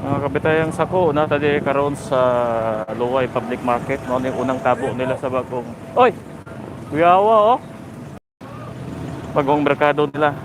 Mga kabitayang sako na tadi karon sa Loay Public Market, no, yung unang tabo nila sa bagong. Oy! Kuyawa oh. Bagong merkado nila.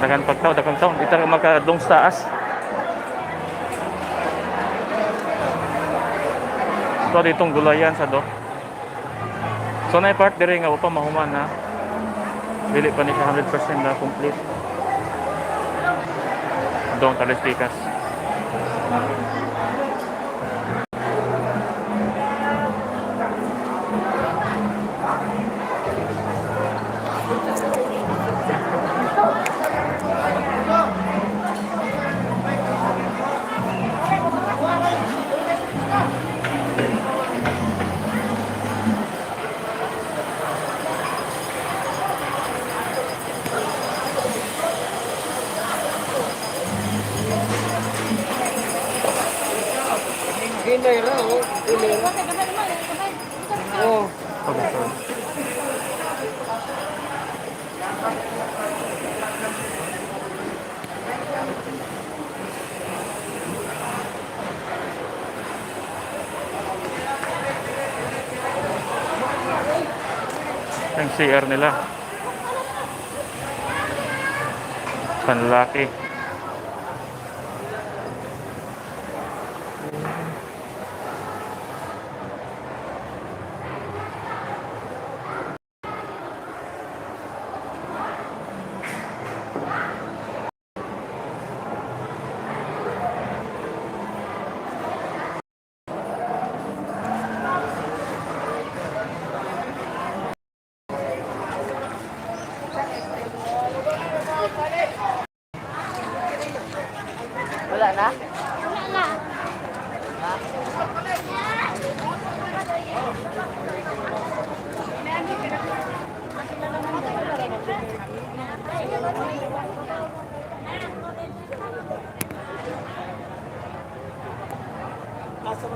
Daghan pagtaw, daghang taon. Di ta makadong sa taas. So ditong gulayan sa do. So na part dire nga wa pa mahuman na. Dili pa ni siya 100% na complete. Dong Talistikas. Hinay ra, oh. Hinay ra. Oh. Pag-sorry. Ang CR nila. Panlaki. So,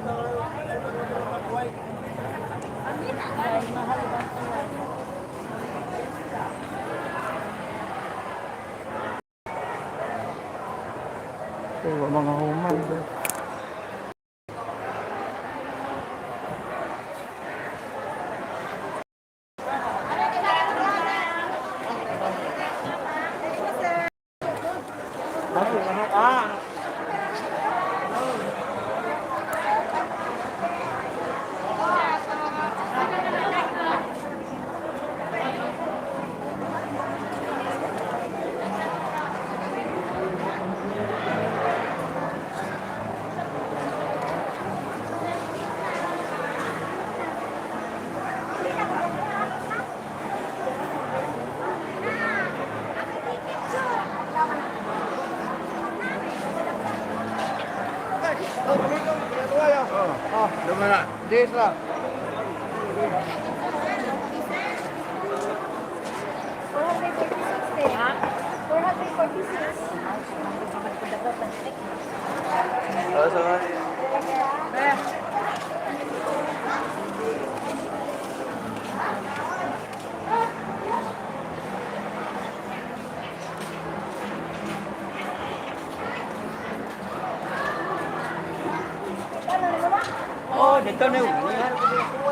mga human ba? Lumana. This lang. 446 eh. 446. Oh, dito na yun.